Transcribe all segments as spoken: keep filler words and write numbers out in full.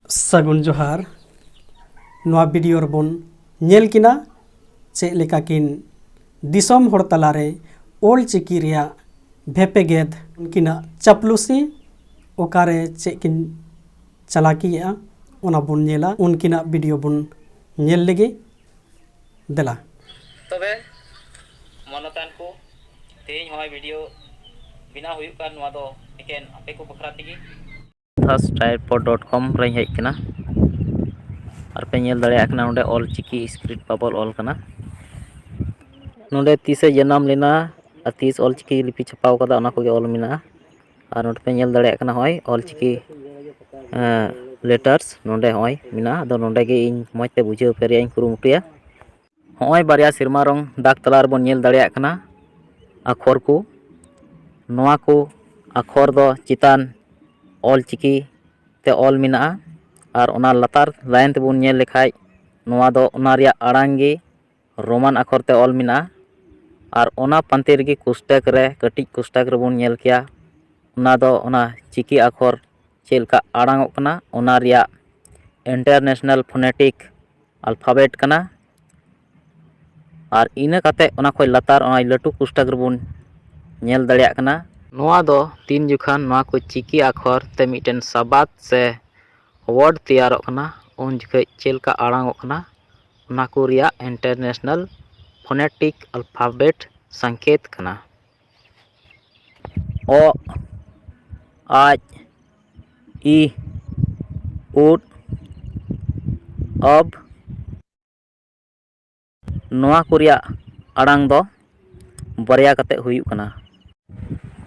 ᱥᱟᱹᱜᱩᱱ ᱡᱚᱦᱟᱨ᱾ ᱱᱚᱣᱟ ᱵᱷᱤᱰᱤᱭᱳ ᱨᱮᱵᱚᱱ ᱧᱮᱞ ᱠᱤᱱᱟ ᱪᱮᱫ ᱞᱮᱠᱟ ᱠᱤᱱ ᱫᱤᱥᱚᱢ ᱦᱚᱲ ᱛᱟᱞᱟᱨᱮ ᱚᱞ ᱪᱤᱠᱤ ᱨᱮᱭᱟᱜ ᱵᱷᱮᱯᱮᱜᱮᱫ, ᱩᱱᱠᱤᱱᱟᱜ ᱪᱟᱯᱞᱩᱥᱤ, ᱚᱠᱟᱨᱮ ᱪᱮᱫ ᱠᱤᱱ ᱪᱟᱞᱟᱠᱤᱭᱮᱫᱼᱟ, ᱚᱱᱟ ᱵᱚᱱ ᱧᱮᱞᱟ᱾ ᱩᱱᱠᱤᱱᱟᱜ ᱵᱷᱤᱰᱤᱭᱳ ᱵᱚᱱ ᱧᱮᱞ ᱞᱮᱜᱮ᱾ ᱫᱮᱞᱟ᱾ ᱛᱚᱵᱮ ᱢᱟᱱᱚᱛᱟᱱ ᱠᱚ, ᱛᱮᱦᱮᱧ ᱦᱚᱸᱜᱼᱚᱭ ᱵᱷᱤᱰᱤᱭᱳ ᱵᱮᱱᱟᱣ ᱦᱩᱭᱩᱜ ᱠᱟᱱ, ᱱᱚᱣᱟ ᱫᱚ ᱮᱠᱮᱱ ᱟᱯᱮ ᱠᱚ ᱵᱟᱠᱷᱨᱟ ᱛᱮᱜᱮ᱾ Thastripod dot com ᱨᱮᱧ ᱦᱮᱡ ᱠᱟᱱᱟ᱾ ᱟᱨ ᱯᱮ ᱧᱮᱞ ᱫᱟᱲᱮᱭᱟᱜ ᱠᱟᱱᱟ, ᱱᱚᱰᱮ ᱚᱞ ᱪᱤᱠᱤ script bubble ᱚᱞ ᱠᱟᱱᱟ᱾ ᱱᱚᱰᱮ ᱛᱤᱥᱮ ᱡᱟᱱᱟᱢ ᱞᱮᱱᱟ ᱟᱨ ᱛᱤᱥ ᱚᱞ ᱪᱤᱠᱤ ᱞᱤᱯᱤ ᱪᱷᱟᱯᱟᱣ ᱠᱟᱫᱟ, ᱚᱱᱟ ᱠᱚᱜᱮ ᱚᱞ ᱢᱮᱱᱟᱜᱼᱟ᱾ ᱟᱨ ᱱᱚᱰᱮ ᱯᱮ ᱧᱮᱞ ᱫᱟᱲᱮᱭᱟᱜ ᱠᱟᱱᱟ, ᱦᱚᱸᱜᱼᱚᱭ ᱚᱞ ᱪᱤᱠᱤ, ᱮᱸ, letters ᱱᱚᱰᱮ ᱦᱚᱸᱜᱼᱚᱭ ᱢᱮᱱᱟᱜᱼᱟ᱾ ᱟᱫᱚ ᱱᱚᱰᱮ ᱜᱮ ᱤᱧ ᱢᱚᱡᱽ ᱛᱮ ᱵᱩᱡᱷᱟᱹᱣ ᱦᱚᱪᱚ ᱨᱮᱭᱟᱜ ᱤᱧ ᱠᱩᱨᱩᱢᱩᱴᱩᱭᱟ᱾ ᱦᱚᱸᱜᱼᱚᱭ ᱵᱟᱨᱭᱟ ᱥᱮᱨᱢᱟ ᱨᱚᱝ ᱫᱟᱜᱽ ᱛᱟᱞᱟ ᱨᱮᱵᱚᱱ ᱧᱮᱞ ᱫᱟᱲᱮᱭᱟᱜ ᱠᱟᱱᱟ ᱟᱠᱷᱚᱨ ᱠᱚ᱾ ᱱᱚᱣᱟ ᱠᱚ ᱟᱠᱷᱚᱨ ᱫᱚ ᱪᱮᱛᱟᱱ ᱚᱞ ᱪᱤᱠᱤ ᱛᱮ ᱚᱞ ᱢᱮᱱᱟᱜᱼᱟ, ᱟᱨ ᱚᱱᱟ ᱞᱟᱛᱟᱨ line ᱛᱮᱵᱚᱱ ᱧᱮᱞ ᱞᱮᱠᱷᱟᱡ, ᱱᱚᱣᱟ ᱫᱚ ᱚᱱᱟ ᱨᱮᱭᱟᱜ ᱟᱲᱟᱝ ᱜᱮ ᱨᱳᱢᱟᱱ ᱟᱠᱷᱚᱨ ᱛᱮ ᱚᱞ ᱢᱮᱱᱟᱜᱼᱟ᱾ ᱟᱨ ᱚᱱᱟ ᱯᱟᱱᱛᱮ ᱨᱮᱜᱮ ᱠᱳᱥᱴᱟᱠ ᱨᱮ, ᱠᱟᱹᱴᱤᱡ ᱠᱳᱥᱴᱟᱠ ᱨᱮᱵᱚᱱ ᱧᱮᱞ ᱠᱮᱭᱟ, ᱚᱱᱟ ᱫᱚ ᱚᱱᱟ ᱪᱤᱠᱤ ᱟᱠᱷᱚᱨ ᱪᱮᱫ ᱞᱮᱠᱟ ᱟᱲᱟᱝ ᱚᱜ ᱠᱟᱱᱟ, ᱚᱱᱟ ᱨᱮᱭᱟᱜ international phonetic alphabet ᱠᱟᱱᱟ᱾ ᱟᱨ ᱤᱱᱟᱹ ᱠᱟᱛᱮ ᱚᱱᱟ ᱠᱷᱚᱡ ᱞᱟᱛᱟᱨ ᱚᱱᱟ ᱞᱟᱹᱴᱩ ᱠᱳᱥᱴᱟᱠ ᱨᱮᱵᱚᱱ ᱧᱮᱞ ᱫᱟᱲᱮᱭᱟᱜ ᱠᱟᱱᱟ᱾ ᱱᱚᱣᱟ ᱫᱚ ᱛᱤᱱ ᱡᱚᱠᱷᱟᱱ ᱱᱚᱣᱟ ᱠᱚ ᱪᱤᱠᱤ ᱟᱠᱷᱚᱨ ᱛᱮ ᱢᱤᱫᱴᱮᱱ ᱥᱟᱵᱟᱫ ᱥᱮ word ᱛᱮᱭᱟᱨᱚᱜ ᱠᱟᱱᱟ, ᱩᱱ ᱡᱚᱠᱷᱮᱡ ᱪᱮᱫ ᱞᱮᱠᱟ ᱟᱲᱟᱝ ᱚᱜ ᱠᱟᱱᱟ, ᱚᱱᱟ ᱠᱚ ᱨᱮᱭᱟᱜ international phonetic alphabet ᱥᱚᱝᱠᱮᱛ ᱠᱟᱱᱟ᱾ ᱚᱜ, ᱟᱡ, ᱤ, ᱩᱫ, ᱚᱵ, ᱱᱚᱣᱟ ᱠᱚ ᱨᱮᱭᱟᱜ ᱟᱲᱟᱝ ᱫᱚ ᱵᱟᱨᱭᱟ ᱠᱟᱛᱮ ᱦᱩᱭᱩᱜ ᱠᱟᱱᱟ᱾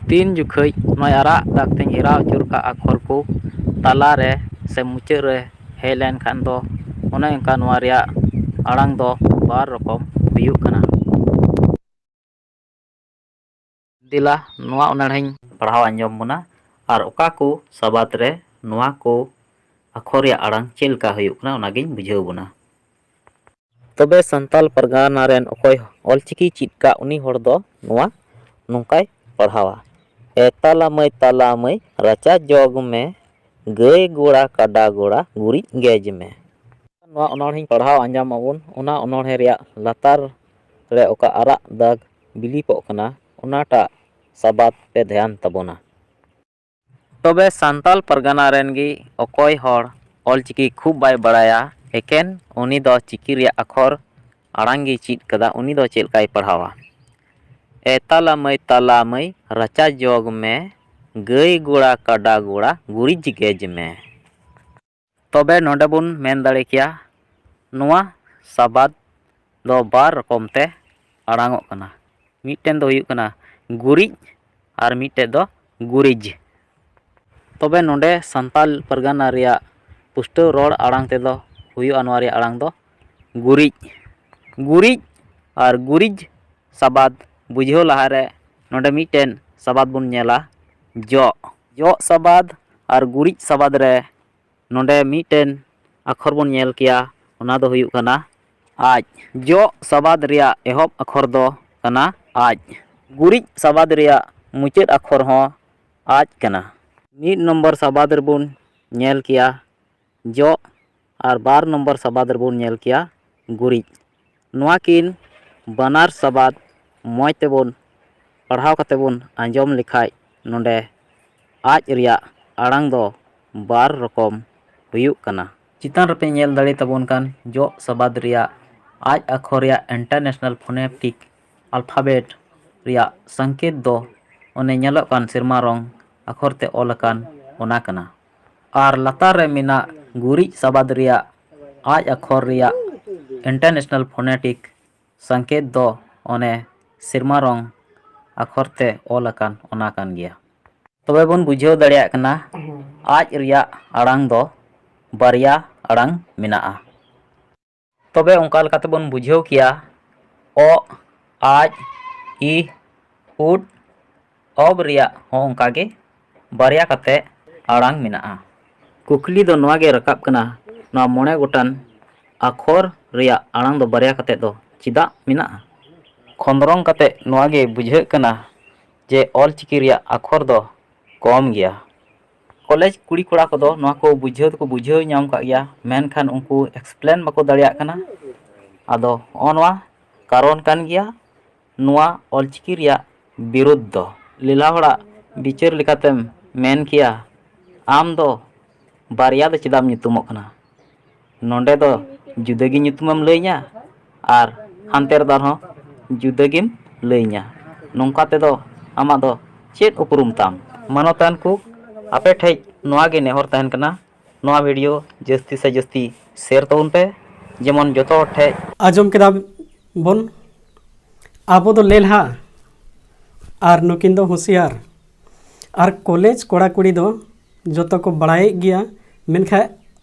ᱛᱤᱱ ᱡᱚᱠᱷᱮᱡ ᱱᱚᱣᱟ ᱟᱨᱟᱜ ᱫᱟᱜᱽ ᱛᱮᱧ ᱜᱷᱮᱨᱟᱣ ᱟᱹᱪᱩᱨ ᱠᱟᱜ ᱟᱠᱷᱚᱨ ᱠᱚ ᱛᱟᱞᱟ ᱨᱮ ᱥᱮ ᱢᱩᱪᱟᱹᱫ ᱨᱮ ᱦᱮᱡ ᱞᱮᱱᱠᱷᱟᱱ ᱫᱚ, ᱚᱱᱮ ᱚᱱᱠᱟ ᱱᱚᱣᱟ ᱨᱮᱭᱟᱜ ᱟᱲᱟᱝ ᱫᱚ ᱵᱟᱨ ᱨᱚᱠᱚᱢ ᱦᱩᱭᱩᱜ ᱠᱟᱱᱟ᱾ ᱫᱮᱞᱟ, ᱱᱚᱣᱟ ᱚᱱᱚᱬᱦᱮᱧ ᱯᱟᱲᱦᱟᱣ ᱟᱸᱡᱚᱢ ᱵᱚᱱᱟ, ᱟᱨ ᱚᱠᱟ ᱠᱚ ᱥᱟᱵᱟᱫ ᱨᱮ ᱱᱚᱣᱟ ᱠᱚ ᱟᱠᱷᱚᱨ ᱨᱮᱭᱟᱜ ᱟᱲᱟᱝ ᱪᱮᱫ ᱞᱮᱠᱟ ᱦᱩᱭᱩᱜ ᱠᱟᱱᱟ, ᱚᱱᱟᱜᱤᱧ ᱵᱩᱡᱷᱟᱹᱣ ᱵᱚᱱᱟ᱾ ᱛᱚᱵᱮ ᱥᱟᱱᱛᱟᱞ ᱯᱟᱨᱜᱟᱱᱟ ᱨᱮᱱ ᱚᱠᱚᱭ ᱚᱞᱪᱤᱠᱤ ᱪᱮᱫ ᱠᱟᱜ, ᱩᱱᱤ ᱦᱚᱲ ᱫᱚ ᱱᱚᱣᱟ ᱱᱚᱝᱠᱟᱭ ᱯᱟᱲᱦᱟᱣᱟ: ᱮ ᱛᱟᱞᱟ ᱢᱟᱹᱭ, ᱛᱟᱞᱟ ᱢᱟᱹᱭ, ᱨᱟᱪᱟ ᱡᱚᱜᱽ ᱢᱮ, ᱜᱟᱹᱭ ᱜᱚᱲᱟ ᱠᱟᱰᱟ ᱜᱚᱲᱟ ᱜᱩᱨᱤᱡ ᱜᱮᱡᱽ ᱢᱮ᱾ ᱱᱚᱣᱟ ᱚᱱᱚᱬᱦᱮᱧ ᱯᱟᱲᱦᱟᱣ ᱟᱸᱡᱚᱢ ᱟᱵᱚᱱ, ᱚᱱᱟ ᱚᱱᱚᱬᱦᱮ ᱨᱮᱭᱟᱜ ᱞᱟᱛᱟᱨ ᱨᱮ ᱚᱠᱟ ᱟᱨᱟᱜ ᱫᱟᱜᱽ ᱵᱤᱞᱤᱯᱚᱜ ᱠᱟᱱᱟ, ᱚᱱᱟᱴᱟᱜ ᱥᱟᱵᱟᱫ ᱯᱮ ᱫᱷᱮᱭᱟᱱ ᱛᱟᱵᱚᱱᱟ᱾ ᱛᱚᱵᱮ ᱥᱟᱱᱛᱟᱞ ᱯᱟᱨᱜᱟᱱᱟ ᱨᱮᱱ ᱜᱮ ᱚᱠᱚᱭ ᱦᱚᱲ ᱚᱞᱪᱤᱠᱤ ᱠᱷᱩᱵ ᱵᱟᱭ ᱵᱟᱲᱟᱭᱟ, ᱮᱠᱮᱱ ᱩᱱᱤ ᱫᱚ ᱪᱤᱠᱤ ᱨᱮᱭᱟᱜ ᱟᱠᱷᱚᱨ ᱟᱲᱟᱝ ᱜᱮᱭ ᱪᱮᱫ ᱠᱟᱫᱟ, ᱩᱱᱤ ᱫᱚ ᱪᱮᱫ ᱞᱮᱠᱟᱭ ᱯᱟᱲᱦᱟᱣᱟ? ᱮ ᱛᱟᱞᱟ ᱢᱟᱹᱭ ᱛᱟᱞᱟ ᱢᱟᱹᱭ ᱨᱟᱪᱟ ᱡᱚᱜᱽ ᱢᱮ, ᱜᱟᱹᱭ ᱜᱚᱲᱟ ᱠᱟᱰᱟ ᱜᱚᱲᱟ ᱜᱩᱨᱤᱡ ᱜᱮᱡᱽ ᱢᱮ᱾ ᱛᱚᱵᱮ ᱱᱚᱰᱮ ᱵᱚᱱ ᱢᱮᱱ ᱫᱟᱲᱮ ᱠᱮᱭᱟ, ᱱᱚᱣᱟ ᱥᱟᱵᱟᱫ ᱫᱚ ᱵᱟᱨ ᱨᱚᱠᱚᱢ ᱛᱮ ᱟᱲᱟᱝᱚᱜ ᱠᱟᱱᱟ᱾ ᱢᱤᱫᱴᱮᱱ ᱫᱚ ᱦᱩᱭᱩᱜ ᱠᱟᱱᱟ ᱜᱩᱨᱤᱡ ᱟᱨ ᱢᱤᱫᱴᱮᱱ ᱫᱚ ᱜᱩᱨᱤᱡᱽ᱾ ᱛᱚᱵᱮ ᱱᱚᱰᱮ ᱥᱟᱱᱛᱟᱞ ᱯᱟᱨᱜᱟᱱᱟ ᱨᱮᱭᱟᱜ ᱯᱩᱥᱴᱟᱹᱣ ᱨᱚᱲ ᱟᱲᱟᱝ ᱛᱮᱫᱚ ᱦᱩᱭᱩᱜᱼᱟ ᱱᱚᱣᱟ ᱨᱮᱭᱟᱜ ᱟᱲᱟᱝ ᱫᱚ ᱜᱩᱨᱤᱡ᱾ ᱜᱩᱨᱤᱡ ᱟᱨ ᱜᱩᱨᱤᱡ ᱥᱟᱵᱟᱫ ᱵᱩᱡᱷᱟᱹᱣ ᱞᱟᱦᱟᱨᱮ ᱱᱚᱰᱮ ᱢᱤᱫᱴᱮᱱ ᱥᱟᱵᱟᱫ ᱵᱚᱱ ᱧᱮᱞᱟ, ᱡᱚᱜ᱾ ᱡᱚᱜ ᱥᱟᱵᱟᱫ ᱟᱨ ᱜᱩᱨᱤᱡ ᱥᱟᱵᱟᱫ ᱨᱮ ᱱᱚᱰᱮ ᱢᱤᱫᱴᱮᱱ ᱟᱠᱷᱚᱨ ᱵᱚᱱ ᱧᱮᱞ ᱠᱮᱭᱟ, ᱚᱱᱟ ᱫᱚ ᱦᱩᱭᱩᱜ ᱠᱟᱱᱟ ᱟᱡ᱾ ᱡᱚᱜ ᱥᱟᱵᱟᱫ ᱨᱮᱭᱟᱜ ᱮᱦᱚᱵ ᱟᱠᱷᱚᱨ ᱫᱚ ᱠᱟᱱᱟ ᱟᱡ᱾ ᱜᱩᱨᱤᱡ ᱥᱟᱵᱟᱫ ᱨᱮᱭᱟᱜ ᱢᱩᱪᱟᱹᱫ ᱟᱠᱷᱚᱨ ᱦᱚᱸ ᱟᱡ ᱠᱟᱱᱟ᱾ ᱢᱤᱫ ᱱᱚᱢᱵᱚᱨ ᱥᱟᱵᱟᱫ ᱨᱮᱵᱚᱱ ᱧᱮᱞ ᱠᱮᱭᱟ ᱡᱚᱜ ᱟᱨ ᱵᱟᱨ ᱱᱚᱢᱵᱚᱨ ᱥᱟᱵᱟᱫ ᱨᱮᱵᱚᱱ ᱧᱮᱞ ᱠᱮᱭᱟ ᱜᱩᱨᱤᱡ᱾ ᱱᱚᱣᱟ ᱠᱤᱱ ᱵᱟᱱᱟᱨ ᱥᱟᱵᱟᱫ ᱢᱚᱡᱽ ᱛᱮᱵᱚᱱ ᱯᱟᱲᱦᱟᱣ ᱠᱟᱛᱮ ᱵᱚᱱ ᱟᱸᱡᱚᱢ ᱞᱮᱠᱷᱟᱡ ᱱᱚᱰᱮ ᱟᱡ ᱨᱮᱭᱟᱜ ᱟᱲᱟᱝ ᱫᱚ ᱵᱟᱨ ᱨᱚᱠᱚᱢ ᱦᱩᱭᱩᱜ ᱠᱟᱱᱟ᱾ ᱪᱮᱛᱟᱱ ᱨᱮᱯᱮ ᱧᱮᱞ ᱫᱟᱲᱮ ᱛᱟᱵᱚᱱ ᱠᱟᱱ ᱡᱚᱜ ᱥᱟᱵᱟᱫ ᱨᱮᱭᱟᱜ ᱟᱡ ᱟᱠᱷᱚᱨ ᱨᱮᱭᱟᱜ International Phonetic Alphabet ᱨᱮᱭᱟᱜ ᱥᱚᱝᱠᱮᱛ ᱫᱚ ᱚᱱᱮ ᱧᱮᱞᱚᱜ ᱠᱟᱱ ᱥᱮᱨᱢᱟ ᱨᱚᱝ ᱟᱠᱷᱚᱨ ᱛᱮ ᱚᱞ ᱟᱠᱟᱱ ᱚᱱᱟ ᱠᱟᱱᱟ᱾ ᱟᱨ ᱞᱟᱛᱟᱨ ᱨᱮ ᱢᱮᱱᱟᱜ ᱜᱩᱨᱤᱡ ᱥᱟᱵᱟᱫ ᱨᱮᱭᱟᱜ ᱟᱡ ᱟᱠᱷᱚᱨ ᱨᱮᱭᱟᱜ International Phonetic ᱥᱚᱝᱠᱮᱛ ᱫᱚ ᱚᱱᱮ ᱥᱮᱨᱢᱟ ᱨᱚᱝ ᱟᱠᱷᱚᱨ ᱛᱮ ᱚᱞ ᱟᱠᱟᱱ ᱚᱱᱟ ᱠᱟᱱ ᱜᱮᱭᱟ᱾ ᱛᱚᱵᱮ ᱵᱚᱱ ᱵᱩᱡᱷᱟᱹᱣ ᱫᱟᱲᱮᱭᱟᱜ ᱠᱟᱱᱟ ᱟᱡ ᱨᱮᱭᱟᱜ ᱟᱲᱟᱝ ᱫᱚ ᱵᱟᱨᱭᱟ ᱟᱲᱟᱝ ᱢᱮᱱᱟᱜᱼᱟ᱾ ᱛᱚᱵᱮ ᱚᱱᱠᱟ ᱞᱮᱠᱟᱛᱮ ᱵᱚᱱ ᱵᱩᱡᱷᱟᱹᱣ ᱠᱮᱭᱟ ᱚᱜ, ᱟᱡ, ᱤᱦ, ᱩᱫ, ᱚᱵ ᱨᱮᱭᱟᱜ ᱦᱚᱸ ᱚᱱᱠᱟ ᱜᱮ ᱵᱟᱨᱭᱟ ᱠᱟᱛᱮ ᱟᱲᱟᱝ ᱢᱮᱱᱟᱜᱼᱟ᱾ ᱠᱩᱠᱞᱤ ᱫᱚ ᱱᱚᱣᱟ ᱜᱮ ᱨᱟᱠᱟᱵ ᱠᱟᱱᱟ, ᱱᱚᱣᱟ ᱢᱚᱬᱮ ᱜᱚᱴᱟᱝ ᱟᱠᱷᱚᱨ ᱨᱮᱭᱟᱜ ᱟᱲᱟᱝ ᱫᱚ ᱵᱟᱨᱭᱟ ᱠᱟᱛᱮ ᱫᱚ ᱪᱮᱫᱟᱜ ᱢᱮᱱᱟᱜᱼᱟ? ᱠᱷᱚᱸᱫᱽᱨᱚᱝ ᱠᱟᱛᱮ ᱱᱚᱣᱟ ᱜᱮ ᱵᱩᱡᱷᱟᱹᱜ ᱠᱟᱱᱟ ᱡᱮ ᱚᱞ ᱪᱤᱠᱤ ᱨᱮᱭᱟᱜ ᱟᱠᱷᱚᱨ ᱫᱚ ᱠᱚᱢ ᱜᱮᱭᱟ᱾ ᱠᱚᱞᱮᱡᱽ ᱠᱩᱲᱤ ᱠᱚᱲᱟ ᱠᱚᱫᱚ ᱱᱚᱣᱟ ᱠᱚ ᱵᱩᱡᱷᱟᱹᱣ ᱫᱚᱠᱚ ᱵᱩᱡᱷᱟᱹᱣ ᱧᱟᱢ ᱠᱟᱜ ᱜᱮᱭᱟ, ᱢᱮᱱᱠᱷᱟᱱ ᱩᱱᱠᱩ ᱮᱠᱥᱯᱞᱮᱱ ᱵᱟᱠᱚ ᱫᱟᱲᱮᱭᱟᱜ ᱠᱟᱱᱟ᱾ ᱟᱫᱚ ᱦᱚᱸᱜᱼᱚ ᱱᱚᱣᱟ ᱠᱟᱨᱚᱱ ᱠᱟᱱ ᱜᱮᱭᱟ ᱱᱚᱣᱟ ᱚᱞᱪᱤᱠᱤ ᱨᱮᱭᱟᱜ ᱵᱤᱨᱩᱫᱷ ᱫᱚ᱾ ᱞᱮᱞᱟ ᱦᱚᱲᱟᱜ ᱵᱤᱪᱟᱹᱨ ᱞᱮᱠᱟᱛᱮᱢ ᱢᱮᱱ ᱠᱮᱭᱟ, ᱟᱢ ᱫᱚ ᱵᱟᱨᱭᱟ ᱫᱚ ᱪᱮᱫᱟᱜ ᱮᱢ ᱧᱩᱛᱩᱢᱚᱜ ᱠᱟᱱᱟ? ᱱᱚᱰᱮ ᱫᱚ ᱡᱩᱫᱟᱹ ᱜᱮ ᱧᱩᱛᱩᱢᱮᱢ ᱞᱟᱹᱭᱟᱹᱧᱟ ᱟᱨ ᱦᱟᱱᱛᱮ ᱨᱮᱫᱚ ᱟᱨᱦᱚᱸ ᱡᱩᱫᱟᱹ ᱜᱮᱢ ᱞᱟᱹᱭᱟᱹᱧᱟ᱾ ᱱᱚᱝᱠᱟ ᱛᱮᱫᱚ ᱟᱢᱟᱜ ᱫᱚ ᱪᱮᱫ ᱩᱯᱨᱩᱢ ᱛᱟᱢ? ᱢᱟᱱᱚᱛᱟᱱ ᱠᱚ, ᱟᱯᱮ ᱴᱷᱮᱡ ᱱᱚᱣᱟ ᱜᱮ ᱱᱮᱦᱚᱨ ᱛᱟᱦᱮᱱ ᱠᱟᱱᱟ, ᱱᱚᱣᱟ ᱵᱷᱤᱰᱤᱭᱳ ᱡᱟᱹᱥᱛᱤ ᱥᱮ ᱡᱟᱹᱥᱛᱤ ᱥᱮᱭᱟᱨ ᱛᱟᱵᱚᱱ ᱯᱮ, ᱡᱮᱢᱚᱱ ᱡᱚᱛᱚ ᱦᱚᱲ ᱴᱷᱮᱡ᱾ ᱟᱸᱡᱚᱢ ᱠᱮᱫᱟ ᱵᱚᱱ, ᱟᱵᱚ ᱫᱚ ᱞᱮᱞᱦᱟ ᱟᱨ ᱱᱩᱠᱤᱱ ᱫᱚ ᱦᱩᱸᱥᱤᱭᱟᱨ᱾ ᱟᱨ ᱠᱚᱞᱮᱡᱽ ᱠᱚᱲᱟ ᱠᱩᱲᱤ ᱫᱚ ᱡᱚᱛᱚ ᱠᱚ ᱵᱟᱲᱟᱭᱮᱫ ᱜᱮᱭᱟ, ᱢᱮᱱᱠᱷᱟᱱ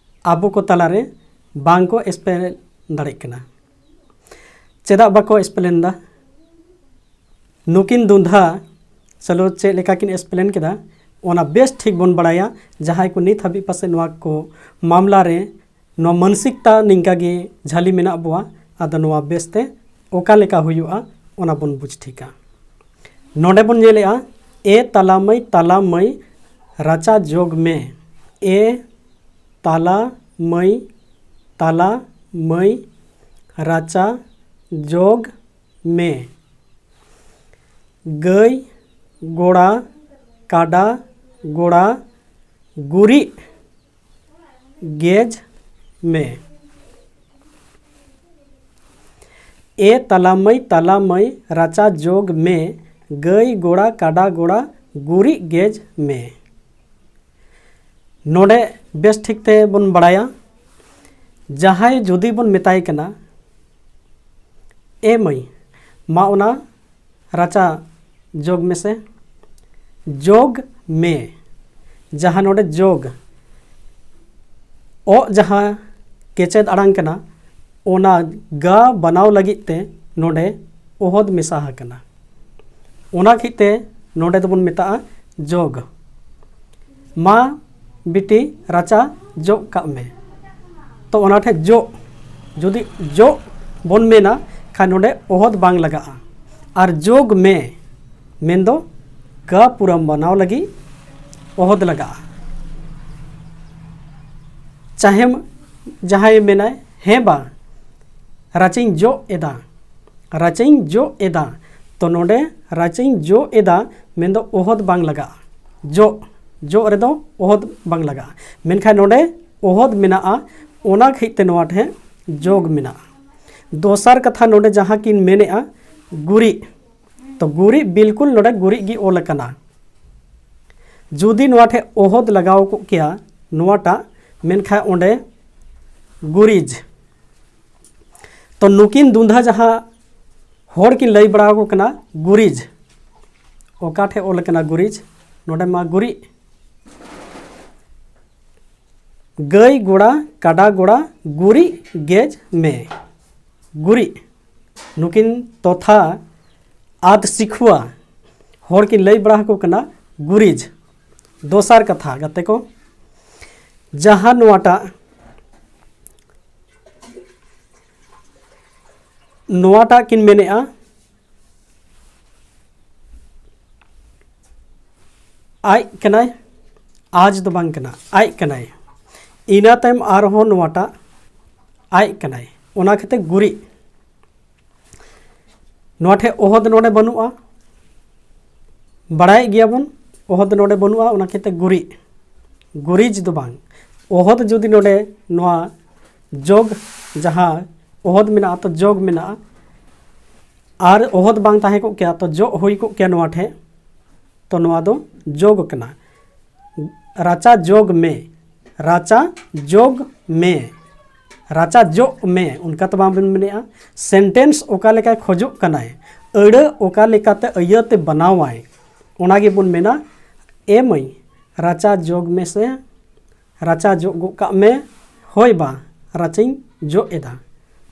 ᱟᱵᱚ ᱠᱚ ᱛᱟᱞᱟᱨᱮ ᱵᱟᱝ ᱠᱚ ᱮᱠᱥᱯᱞᱮᱱ ᱫᱟᱲᱮᱭᱟᱜ ᱠᱟᱱᱟ᱾ ᱪᱮᱫᱟᱜ ᱵᱟᱠᱚ ᱮᱠᱥᱯᱞᱮᱱ ᱮᱫᱟ? ᱱᱩᱠᱤᱱ ᱫᱩᱸᱫᱷᱟ ᱪᱚᱞᱚ ᱪᱮᱫ ᱞᱮᱠᱟ ᱠᱤᱱ ᱮᱠᱥᱯᱞᱮᱱ ᱠᱮᱫᱟ, ᱚᱱᱟ ᱵᱮᱥ ᱴᱷᱤᱠ ᱵᱚᱱ ᱵᱟᱲᱟᱭᱟ᱾ ᱡᱟᱦᱟᱸᱭ ᱠᱚ ᱱᱤᱛ ᱦᱟᱹᱵᱤᱡ ᱯᱟᱥᱮᱡ ᱱᱚᱣᱟ ᱠᱚ ᱢᱟᱢᱞᱟ ᱨᱮ ᱱᱚᱣᱟ ᱢᱟᱱᱥᱤᱠᱛᱟ ᱱᱤᱝᱠᱟ ᱜᱮ ᱡᱷᱟᱹᱞᱤ ᱢᱮᱱᱟᱜ ᱵᱚᱣᱟ, ᱟᱫᱚ ᱱᱚᱣᱟ ᱵᱮᱥᱛᱮ ᱚᱠᱟ ᱞᱮᱠᱟ ᱦᱩᱭᱩᱜᱼᱟ, ᱚᱱᱟ ᱵᱚᱱ ᱵᱩᱡᱽ ᱴᱷᱤᱠᱟ᱾ ᱱᱚᱰᱮ ᱵᱚᱱ ᱧᱮᱞᱮᱜᱼᱟ, ᱮ ᱛᱟᱞᱟ ᱢᱟᱹᱭ, ᱛᱟᱞᱟ ᱢᱟᱹᱭ, ᱨᱟᱪᱟ ᱡᱚᱜᱽ ᱢᱮ᱾ ᱮ ᱛᱟᱞᱟ ᱢᱟᱹᱭ, ᱛᱟᱞᱟ ᱢᱟᱹᱭ, ᱨᱟᱪᱟ ᱡᱚᱜᱽ ᱢᱮ᱾ ᱜᱟᱹᱭ ᱜᱚᱲᱟ, ᱠᱟᱰᱟ ᱜᱚᱲᱟ, ᱜᱩᱨᱤᱡ ᱜᱮᱡ ᱢᱮ᱾ ᱮ ᱛᱟᱞᱟ ᱢᱟᱹᱭ, ᱛᱟᱞᱟ ᱢᱟᱹᱭ, ᱨᱟᱪᱟ ᱡᱚᱜᱽ ᱢᱮ, ᱜᱟᱹᱭ ᱜᱚᱲᱟ, ᱠᱟᱰᱟ ᱜᱚᱲᱟ, ᱜᱩᱨᱤᱡ ᱜᱮᱡ ᱢᱮ᱾ ᱱᱚᱰᱮ ᱵᱮᱥ ᱴᱷᱤᱠ ᱛᱮ ᱵᱚᱱ ᱵᱟᱲᱟᱭᱟ, ᱡᱟᱦᱟᱸᱭ ᱡᱩᱫᱤ ᱵᱚᱱ ᱢᱮᱛᱟᱭ ᱠᱟᱱᱟ, ᱮ ᱢᱟᱹᱭ, ᱢᱟ ᱚᱱᱟ ᱨᱟᱪᱟ ᱡᱚᱜᱽ ᱢᱮᱥᱮ, ᱡᱚᱜᱽ ᱢᱮ, ᱡᱟᱦᱟᱸ ᱱᱚᱰᱮ ᱡᱚᱜᱽ, ᱚᱜ ᱡᱟᱦᱟᱸ ᱠᱮᱪᱮᱫ ᱟᱲᱟᱝ ᱠᱟᱱᱟ, ᱚᱱᱟ ᱜᱟ ᱵᱟᱱᱟᱣ ᱞᱟᱹᱜᱤᱫ ᱛᱮ ᱱᱚᱰᱮ ᱚᱦᱚᱫ ᱢᱮᱥᱟ ᱟᱠᱟᱱᱟ᱾ ᱚᱱᱟ ᱠᱷᱟᱹᱛᱤᱨ ᱛᱮ ᱱᱚᱰᱮ ᱫᱚᱵᱚᱱ ᱢᱮᱛᱟᱜᱼᱟ ᱡᱚᱜᱽ᱾ ᱢᱟ ᱵᱤᱴᱤ ᱨᱟᱪᱟ ᱡᱚᱜ ᱠᱟᱜ ᱢᱮ᱾ ᱛᱚ ᱚᱱᱟ ᱴᱷᱮᱱ ᱡᱚᱜ, ᱡᱩᱫᱤ ᱡᱚᱜ ᱵᱚᱱ ᱢᱮᱱᱟ ᱠᱷᱟᱱ ᱱᱚᱰᱮ ᱚᱦᱚᱫ ᱵᱟᱝ ᱞᱟᱜᱟᱜᱼᱟ᱾ ᱟᱨ ᱡᱚᱜᱽ ᱢᱮ ᱢᱮᱱᱫᱚ ᱜᱟ ᱯᱩᱨᱟᱹ ᱵᱟᱱᱟᱣ ᱞᱟᱹᱜᱤᱫ ᱚᱦᱚᱫ ᱞᱟᱜᱟᱜᱼᱟ᱾ ᱪᱟᱦᱮᱢ ᱡᱟᱦᱟᱸᱭ ᱢᱮᱱᱟᱭ, ᱦᱮᱸ ᱵᱟ, ᱨᱟᱪᱟᱧ ᱡᱚᱜ ᱮᱫᱟ, ᱨᱟᱪᱟᱧ ᱡᱚᱜ ᱮᱫᱟ᱾ ᱛᱚ ᱱᱚᱰᱮ ᱨᱟᱪᱟᱧ ᱡᱚᱜ ᱮᱫᱟ ᱢᱮᱱᱫᱚ ᱚᱦᱚᱫ ᱵᱟᱝ ᱞᱟᱜᱟᱜᱼᱟ᱾ ᱡᱚᱜ, ᱡᱚᱜ ᱨᱮᱫᱚ ᱚᱦᱚᱫ ᱵᱟᱝ ᱞᱟᱜᱟᱜᱼᱟ, ᱢᱮᱱᱠᱷᱟᱱ ᱱᱚᱰᱮ ᱚᱦᱚᱫ ᱢᱮᱱᱟᱜᱼᱟ, ᱚᱱᱟ ᱠᱷᱟᱹᱛᱤᱨ ᱛᱮ ᱱᱚᱣᱟ ᱴᱷᱮᱱ ᱡᱚᱜᱽ ᱢᱮᱱᱟᱜᱼᱟ᱾ ᱫᱚᱥᱟᱨ ᱠᱟᱛᱷᱟ, ᱱᱚᱰᱮ ᱡᱟᱦᱟᱸ ᱠᱤᱱ ᱢᱮᱱᱮᱜᱼᱟ ᱜᱩᱨᱤᱡ, ᱛᱚ ᱜᱩᱨᱤᱡ, ᱵᱤᱞᱠᱩᱞ ᱱᱚᱰᱮ ᱜᱩᱨᱤᱡ ᱜᱮ ᱚᱞ ᱟᱠᱟᱱᱟ᱾ ᱡᱩᱫᱤ ᱱᱚᱣᱟ ᱴᱷᱮᱱ ᱚᱦᱚᱫ ᱞᱟᱜᱟᱣ ᱠᱚᱜ ᱠᱮᱭᱟ, ᱱᱚᱣᱟᱴᱟᱜ, ᱢᱮᱱᱠᱷᱟᱱ ᱚᱸᱰᱮ ᱜᱩᱨᱤᱡᱽ᱾ ᱛᱚ ᱱᱩᱠᱤᱱ ᱫᱩᱸᱫᱷᱟ ᱡᱟᱦᱟᱸ ᱦᱚᱲ ᱠᱤᱱ ᱞᱟᱹᱭ ᱵᱟᱲᱟ ᱟᱠᱚ ᱠᱟᱱᱟ ᱜᱩᱨᱤᱡᱽ, ᱚᱠᱟ ᱴᱷᱮᱱ ᱚᱞ ᱟᱠᱟᱱᱟ ᱜᱩᱨᱤᱡᱽ? ᱱᱚᱰᱮ ᱢᱟ ᱜᱩᱨᱤᱡ, ᱜᱟᱹᱭ ᱜᱚᱲᱟ, ᱠᱟᱰᱟ ᱜᱚᱲᱟ, ᱜᱩᱨᱤᱡ ᱜᱮᱡ ᱢᱮ᱾ ᱜᱩᱨᱤᱡ, ᱱᱩᱠᱤᱱ ᱛᱚᱛᱷᱟ ᱟᱫ ᱥᱤᱠᱷᱩᱣᱟ ᱦᱚᱲ ᱠᱤᱱ ᱞᱟᱹᱭ ᱵᱟᱲᱟ ᱟᱠᱚ ᱠᱟᱱᱟ ᱜᱩᱨᱤᱡᱽ᱾ ᱫᱚᱥᱟᱨ ᱠᱟᱛᱷᱟ ᱜᱟᱛᱮ ᱠᱚ, ᱡᱟᱦᱟᱸ ᱱᱚᱣᱟᱴᱟᱜ, ᱱᱚᱣᱟᱴᱟᱜ ᱠᱤᱱ ᱢᱮᱱᱮᱜᱼᱟ, ᱟᱡ ᱠᱟᱱᱟᱭ, ᱟᱡ ᱫᱚ ᱵᱟᱝ ᱠᱟᱱᱟ, ᱟᱡ ᱠᱟᱱᱟᱭ᱾ ᱤᱱᱟᱹ ᱛᱟᱭᱚᱢ ᱟᱨᱦᱚᱸ ᱱᱚᱣᱟᱴᱟᱜ ᱟᱡ ᱠᱟᱱᱟᱭ, ᱚᱱᱟ ᱠᱷᱟᱹᱛᱤᱨ ᱜᱩᱨᱤᱡ᱾ ᱱᱚᱣᱟ ᱴᱷᱮᱱ ᱚᱦᱚᱫ ᱱᱚᱰᱮ ᱵᱟᱹᱱᱩᱜᱼᱟ, ᱵᱟᱲᱟᱭᱮᱫ ᱜᱮᱭᱟᱵᱚᱱ, ᱚᱦᱚᱫ ᱱᱚᱰᱮ ᱵᱟᱹᱱᱩᱜᱼᱟ, ᱚᱱᱟ ᱠᱷᱟᱹᱛᱤᱨ ᱜᱩᱨᱤᱡ, ᱜᱩᱨᱤᱡ ᱫᱚ ᱵᱟᱝ᱾ ᱚᱦᱚᱫ ᱡᱩᱫᱤ ᱱᱚᱰᱮ ᱱᱚᱣᱟ ᱡᱚᱜᱽ, ᱡᱟᱦᱟᱸ ᱚᱦᱚᱫ ᱢᱮᱱᱟᱜᱼᱟ, ᱛᱚ ᱡᱚᱜᱽ ᱢᱮᱱᱟᱜᱼᱟ, ᱟᱨ ᱚᱦᱚᱫ ᱵᱟᱝ ᱛᱟᱦᱮᱸ ᱠᱚᱜ ᱠᱮᱭᱟ, ᱛᱚ ᱡᱚᱜ ᱦᱩᱭ ᱠᱚᱜ ᱠᱮᱭᱟ ᱱᱚᱣᱟ ᱴᱷᱮᱱ, ᱛᱚ ᱱᱚᱣᱟ ᱫᱚ ᱡᱚᱜᱽ ᱠᱟᱱᱟ᱾ ᱨᱟᱪᱟ ᱡᱚᱜᱽ ᱢᱮ, ᱨᱟᱪᱟ ᱡᱚᱜᱽ ᱢᱮ, ᱨᱟᱪᱟ ᱡᱚᱜ ᱢᱮ, ᱚᱱᱠᱟ ᱛᱚ ᱵᱟᱝᱵᱚᱱ ᱢᱮᱱᱮᱜᱼᱟ᱾ ᱥᱮᱱᱴᱮᱱᱥ ᱚᱠᱟ ᱞᱮᱠᱟᱭ ᱠᱷᱚᱡᱚᱜ ᱠᱟᱱᱟᱭ, ᱟᱹᱲᱟᱹ ᱚᱠᱟ ᱞᱮᱠᱟᱛᱮ ᱟᱹᱭᱟᱹᱛᱮ ᱵᱮᱱᱟᱣᱟᱭ, ᱚᱱᱟ ᱜᱮᱵᱚᱱ ᱢᱮᱱᱟ, ᱮ ᱢᱟᱹᱭ, ᱨᱟᱪᱟ ᱡᱚᱜᱽ ᱢᱮᱥᱮ, ᱨᱟᱪᱟ ᱡᱚᱜ ᱜᱚᱜ ᱠᱟᱜ ᱢᱮ, ᱦᱳᱭ ᱵᱟ, ᱨᱟᱪᱟᱧ ᱡᱚᱜ ᱮᱫᱟ᱾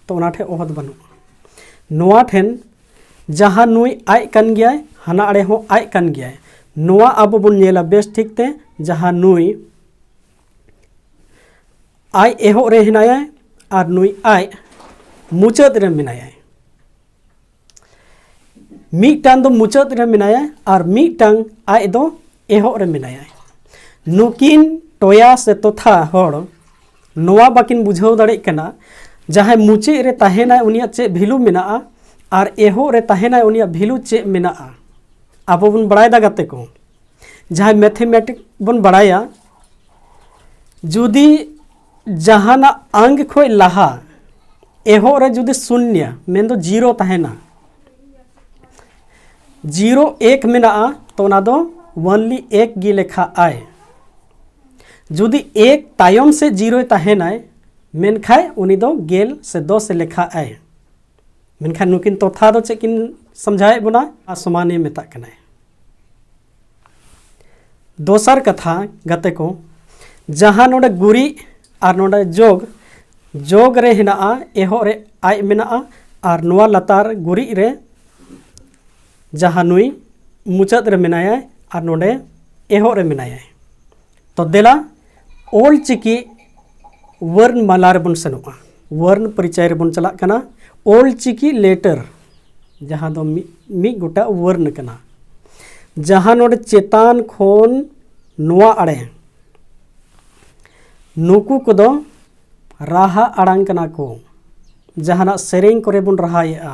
ᱛᱚ ᱚᱱᱟ ᱴᱷᱮᱱ ᱚᱦᱚᱫ ᱵᱟᱹᱱᱩᱜᱼᱟ᱾ ᱱᱚᱣᱟ ᱴᱷᱮᱱ ᱡᱟᱦᱟᱸ ᱱᱩᱭ ᱟᱡ ᱠᱟᱱ ᱜᱮᱭᱟᱭ, ᱦᱟᱱᱟ ᱟᱲᱮ ᱦᱚᱸ ᱟᱡ ᱠᱟᱱ ᱜᱮᱭᱟᱭ, ᱱᱚᱣᱟ ᱟᱵᱚ ᱵᱚᱱ ᱧᱮᱞᱟ ᱵᱮᱥ ᱴᱷᱤᱠ ᱛᱮ, ᱡᱟᱦᱟᱸ ᱱᱩᱭ ᱟᱡ ᱮᱦᱚᱵ ᱨᱮ ᱦᱮᱱᱟᱭᱟ ᱟᱨ ᱱᱩᱭ ᱟᱡ ᱢᱩᱪᱟᱹᱫ ᱨᱮ ᱢᱮᱱᱟᱭᱟ᱾ ᱢᱤᱫᱴᱟᱝ ᱫᱚ ᱢᱩᱪᱟᱹᱫ ᱨᱮ ᱢᱮᱱᱟᱭᱟ ᱟᱨ ᱢᱤᱫᱴᱟᱝ ᱟᱡ ᱫᱚ ᱮᱦᱚᱵ ᱨᱮ ᱢᱮᱱᱟᱭᱟ᱾ ᱱᱩᱠᱤᱱ ᱴᱚᱭᱟ ᱥᱮ ᱛᱚᱛᱷᱟ ᱦᱚᱲ ᱱᱚᱣᱟ ᱵᱟᱹᱠᱤᱱ ᱵᱩᱡᱷᱟᱹᱣ ᱫᱟᱲᱮᱭᱟᱜ ᱠᱟᱱᱟ, ᱡᱟᱦᱟᱸᱭ ᱢᱩᱪᱟᱹᱫ ᱨᱮ ᱛᱟᱦᱮᱱᱟᱭ ᱩᱱᱤᱭᱟᱜ ᱪᱮᱫ ᱵᱷᱮᱞᱩ ᱢᱮᱱᱟᱜᱼᱟ ᱟᱨ ᱮᱦᱚᱵ ᱨᱮ ᱛᱟᱦᱮᱱᱟᱭ ᱩᱱᱤᱭᱟᱜ ᱵᱷᱮᱞᱩ ᱪᱮᱫ ᱢᱮᱱᱟᱜᱼᱟ᱾ ᱟᱵᱚ ᱵᱚᱱ ᱵᱟᱲᱟᱭ ᱫᱟ ᱜᱟᱛᱮ ᱠᱚ, ᱡᱟᱦᱟᱸᱭ ᱢᱮᱛᱷᱮᱢᱮᱴᱤᱠ ᱵᱚᱱ ᱵᱟᱲᱟᱭᱟ, ᱡᱩᱫᱤ ᱡᱟᱦᱟᱱᱟᱜ ᱟᱝ ᱠᱷᱚᱱ ᱞᱟᱦᱟ ᱮᱦᱚᱵ ᱨᱮ ᱡᱩᱫᱤ ᱥᱩᱱᱭᱟ ᱢᱮᱱᱫᱚ ᱡᱤᱨᱳ ᱛᱟᱦᱮᱱᱟ, ᱡᱤᱨᱳ ᱮᱠ ᱢᱮᱱᱟᱜᱼᱟ, ᱛᱚ ᱚᱱᱟ ᱫᱚ ᱚᱱᱞᱤ ᱮᱠ ᱜᱮ ᱞᱮᱠᱷᱟᱜ ᱟᱭ᱾ ᱡᱩᱫᱤ ᱮᱠ ᱛᱟᱭᱚᱢ ᱥᱮᱫ ᱡᱤᱨᱳᱭ ᱛᱟᱦᱮᱱᱟᱭ, ᱢᱮᱱᱠᱷᱟᱡ ᱩᱱᱤ ᱫᱚ ᱜᱮᱞ ᱥᱮ ᱫᱚᱥ ᱮ ᱞᱮᱠᱷᱟᱜ ᱟᱭ᱾ ᱢᱮᱱᱠᱷᱟᱱ ᱱᱩᱠᱤᱱ ᱛᱚᱛᱷᱟ ᱫᱚ ᱪᱮᱫ ᱠᱤᱱ ᱥᱚᱢᱡᱷᱟᱣᱮᱫ ᱵᱚᱱᱟ? ᱟᱨ ᱥᱚᱢᱟᱱᱮ ᱢᱮᱛᱟᱜ ᱠᱟᱱᱟᱭ᱾ ᱫᱚᱥᱟᱨ ᱠᱟᱛᱷᱟ ᱜᱟᱛᱮ ᱠᱚ, ᱡᱟᱦᱟᱸ ᱱᱚᱰᱮ ᱜᱩᱨᱤᱡ ᱟᱨ ᱱᱚᱰᱮ ᱡᱳᱜᱽ, ᱡᱳᱜᱽ ᱨᱮ ᱦᱮᱱᱟᱜᱼᱟ, ᱮᱦᱚᱵ ᱨᱮ ᱟᱡ ᱢᱮᱱᱟᱜᱼᱟ ᱟᱨ ᱱᱚᱣᱟ ᱞᱟᱛᱟᱨ ᱜᱩᱨᱤᱡ ᱨᱮ ᱡᱟᱦᱟᱸ ᱱᱩᱭ ᱢᱩᱪᱟᱹᱫ ᱨᱮ ᱢᱮᱱᱟᱭᱟ ᱟᱨ ᱱᱚᱰᱮ ᱮᱦᱚᱵ ᱨᱮ ᱢᱮᱱᱟᱭᱟ᱾ ᱛᱚ ᱫᱮᱞᱟ, ᱚᱞ ᱪᱤᱠᱤ ᱣᱚᱨᱱ ᱢᱟᱞᱟ ᱨᱮᱵᱚᱱ ᱥᱮᱱᱚᱜᱼᱟ, ᱣᱚᱨᱱ ᱯᱚᱨᱤᱪᱚᱭ ᱨᱮᱵᱚᱱ ᱪᱟᱞᱟᱜ ᱠᱟᱱᱟ᱾ ᱚᱞ ᱪᱤᱠᱤ ᱞᱮᱴᱟᱨ, ᱡᱟᱦᱟᱸ ᱫᱚ ᱢᱤᱫ, ᱢᱤᱫ ᱜᱚᱴᱟ ᱣᱚᱨᱱ ᱠᱟᱱᱟ, ᱡᱟᱦᱟᱸ ᱱᱚᱰᱮ ᱪᱮᱛᱟᱱ ᱠᱷᱚᱱ ᱱᱚᱣᱟ ᱟᱲᱮ, ᱱᱩᱠᱩ ᱠᱚᱫᱚ ᱨᱟᱦᱟ ᱟᱲᱟᱝ ᱠᱟᱱᱟ ᱠᱚ, ᱡᱟᱦᱟᱱᱟᱜ ᱥᱮᱨᱮᱧ ᱠᱚᱨᱮ ᱵᱚᱱ ᱨᱟᱦᱟᱭᱮᱫᱼᱟ᱾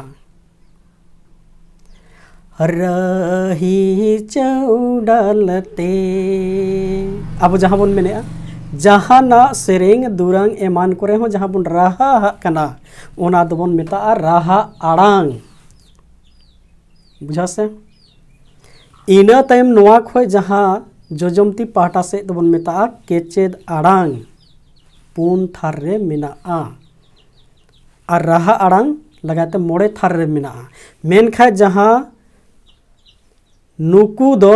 ᱨᱟᱹᱦᱤ ᱪᱟᱹᱣᱰᱟᱞ ᱛᱮ ᱟᱵᱚ ᱡᱟᱦᱟᱸ ᱵᱚᱱ ᱢᱮᱱᱮᱫᱼᱟ, ᱡᱟᱦᱟᱱᱟᱜ ᱥᱮᱨᱮᱧ ᱫᱩᱨᱟᱝ ᱮᱢᱟᱱ ᱠᱚᱨᱮ ᱦᱚᱸ ᱡᱟᱦᱟᱸ ᱵᱚᱱ ᱨᱟᱦᱟᱦᱟᱜ ᱠᱟᱱᱟ, ᱚᱱᱟ ᱫᱚᱵᱚᱱ ᱢᱮᱛᱟᱜᱼᱟ ᱨᱟᱦᱟ ᱟᱲᱟᱝ᱾ ᱵᱩᱡᱷᱟᱹᱣ ᱥᱮ? ᱤᱱᱟᱹ ᱛᱟᱭᱚᱢ ᱱᱚᱣᱟ ᱠᱷᱚᱱ ᱡᱟᱦᱟᱸ ᱡᱚᱡᱚᱢ ᱛᱤ ᱯᱟᱦᱴᱟ ᱥᱮᱫ ᱫᱚᱵᱚᱱ ᱢᱮᱛᱟᱜᱼᱟ ᱠᱮᱪᱮᱫ ᱟᱲᱟᱝ, ᱯᱩᱱ ᱛᱷᱟᱨ ᱨᱮ ᱢᱮᱱᱟᱜᱼᱟ᱾ ᱟᱨ ᱨᱟᱦᱟ ᱟᱲᱟᱝ ᱞᱟᱜᱟᱛᱮ ᱢᱚᱬᱮ ᱛᱷᱟᱨ ᱨᱮ ᱢᱮᱱᱟᱜᱼᱟ᱾ ᱢᱮᱱᱠᱷᱟᱱ ᱡᱟᱦᱟᱸ ᱱᱩᱠᱩ ᱫᱚ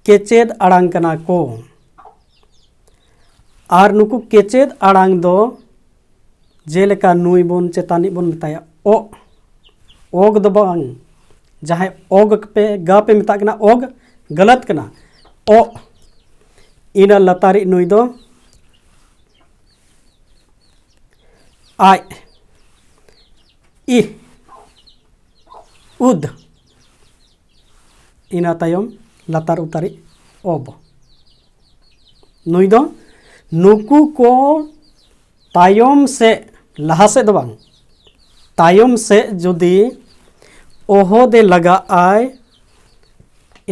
ᱠᱮᱪᱮᱫ ᱟᱲᱟᱝ ᱠᱟᱱᱟ ᱠᱚ᱾ ᱟᱨ ᱱᱩᱠᱩ ᱠᱮᱪᱮᱫ ᱟᱲᱟᱝ ᱫᱚ ᱡᱮᱞᱮᱠᱟ ᱱᱩᱭ ᱵᱚᱱ ᱪᱮᱛᱟᱱᱤᱡ ᱵᱚᱱ ᱢᱮᱛᱟᱭᱟ ᱚᱜ, ᱚᱜ ᱫᱚ ᱵᱟᱝ, ᱡᱟᱦᱟᱸᱭ ᱚᱜ ᱯᱮ, ᱜᱟ ᱯᱮ ᱢᱮᱛᱟᱜ ᱠᱟᱱᱟ, ᱚᱜ ᱜᱟᱞᱟᱛ ᱠᱟᱱᱟ, ᱚᱜ᱾ ᱤᱱᱟᱹ ᱞᱟᱛᱟᱨᱤᱡ ᱱᱩᱭ ᱫᱚ ᱟᱡ, ᱤ, ᱩᱫ᱾ ᱤᱱᱟᱹ ᱛᱟᱭᱚᱢ ᱞᱟᱛᱟᱨ ᱩᱛᱟᱹᱨᱤᱡ ᱚᱵ᱾ ᱱᱩᱭ ᱫᱚ ᱱᱩᱠᱩ ᱠᱚ ᱛᱟᱭᱚᱢ ᱥᱮᱫ, ᱞᱟᱦᱟ ᱥᱮᱫ ᱫᱚ ᱵᱟᱝ, ᱛᱟᱭᱚᱢ ᱥᱮᱫ ᱡᱩᱫᱤ ᱚᱦᱚᱫ ᱮ ᱞᱟᱜᱟᱜ ᱟᱭ,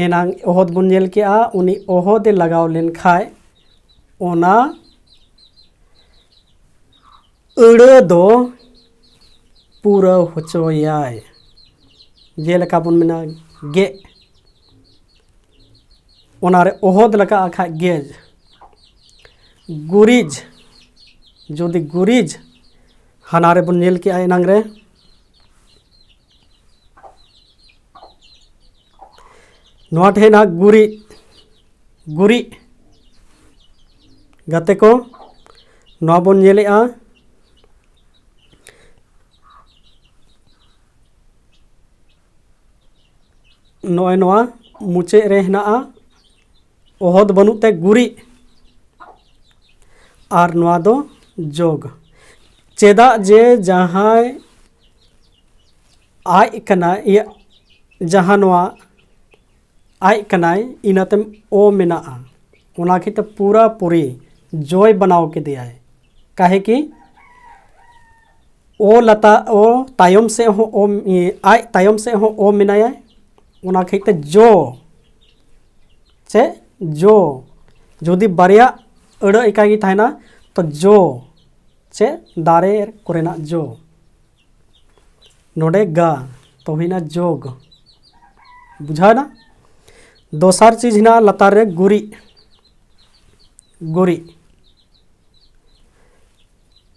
ᱮᱱᱟᱝ ᱚᱦᱚᱫ ᱵᱚᱱ ᱧᱮᱞ ᱠᱮᱜᱼᱟ, ᱩᱱᱤ ᱚᱦᱚᱫ ᱮ ᱞᱟᱜᱟᱣ ᱞᱮᱱᱠᱷᱟᱡ ᱚᱱᱟ ᱟᱹᱲᱟᱹ ᱫᱚ ᱯᱩᱨᱟᱹᱣ ᱦᱚᱪᱚᱭᱟᱭ᱾ ᱡᱮᱞᱮᱠᱟ ᱵᱚᱱ ᱢᱮᱱᱟ ᱜᱮᱜ, ᱚᱱᱟᱨᱮ ᱚᱦᱚᱫ ᱞᱟᱜᱟᱜ ᱠᱷᱟᱡ ᱜᱮᱡ᱾ ᱜᱩᱨᱤᱡ, ᱡᱩᱫᱤ ᱜᱩᱨᱤᱡ, ᱦᱟᱱᱟ ᱨᱮᱵᱚᱱ ᱧᱮᱞ ᱠᱮᱜᱼᱟ ᱮᱱᱟᱝ ᱨᱮ, ᱱᱚᱣᱟ ᱴᱷᱮᱱ ᱦᱟᱸᱜ ᱜᱩᱨᱤᱡ, ᱜᱩᱨᱤᱡ᱾ ᱜᱟᱛᱮ ᱠᱚ, ᱱᱚᱣᱟ ᱵᱚᱱ ᱧᱮᱞᱮᱜᱼᱟ, ᱱᱚᱜᱼᱚᱭ ᱱᱚᱣᱟ ᱢᱩᱪᱟᱹᱫ ᱨᱮ ᱦᱮᱱᱟᱜᱼᱟ, ᱚᱦᱚᱫ ᱵᱟᱹᱱᱩᱜ ᱛᱮ ᱜᱩᱨᱤᱡ, ᱟᱨ ᱱᱚᱣᱟ ᱫᱚ ᱡᱳᱜᱽ᱾ ᱪᱮᱫᱟᱜ ᱡᱮ ᱡᱟᱦᱟᱸᱭ ᱟᱡ ᱠᱟᱱᱟᱭ, ᱤᱭᱟᱹ, ᱡᱟᱦᱟᱸ ᱱᱚᱣᱟ ᱟᱡ ᱠᱟᱱᱟᱭ, ᱤᱱᱟᱹᱛᱮᱢ ᱚ ᱢᱮᱱᱟᱜᱼᱟ, ᱚᱱᱟ ᱠᱷᱟᱹᱛᱤᱨ ᱛᱮ ᱯᱩᱨᱟᱹ ᱯᱩᱨᱤ ᱡᱚᱭ ᱵᱮᱱᱟᱣ ᱠᱮᱫᱮᱭᱟᱭ᱾ ᱠᱟᱦᱮ ᱠᱤ ᱚ ᱞᱟᱛᱟ, ᱚ ᱛᱟᱭᱚᱢ ᱥᱮᱫ ᱦᱚᱸ ᱚ, ᱟᱡ ᱛᱟᱭᱚᱢ ᱥᱮᱫ ᱦᱚᱸ ᱚ ᱢᱮᱱᱟᱭᱟ, ᱚᱱᱟ ᱠᱷᱟᱹᱛᱤᱨ ᱛᱮ ᱡᱚ ᱥᱮ ᱡᱚ᱾ ᱡᱩᱫᱤ ᱵᱟᱨᱭᱟ ᱟᱹᱲᱟᱹ ᱮᱠᱟᱭ ᱜᱮ ᱛᱟᱦᱮᱱᱟ, ᱛᱚ ᱡᱚ ᱥᱮ ᱫᱟᱨᱮ ᱠᱚᱨᱮᱱᱟᱜ ᱡᱚ᱾ ᱱᱚᱰᱮ ᱜᱟ, ᱛᱚ ᱦᱩᱭᱱᱟ ᱡᱳᱜᱽ᱾ ᱵᱩᱡᱷᱟᱹᱣ ᱮᱱᱟ? ᱫᱚᱥᱟᱨ ᱪᱤᱡᱽ ᱦᱮᱱᱟᱜᱼᱟ ᱞᱟᱛᱟᱨ ᱨᱮ ᱜᱩᱨᱤᱡ, ᱜᱩᱨᱤᱡ᱾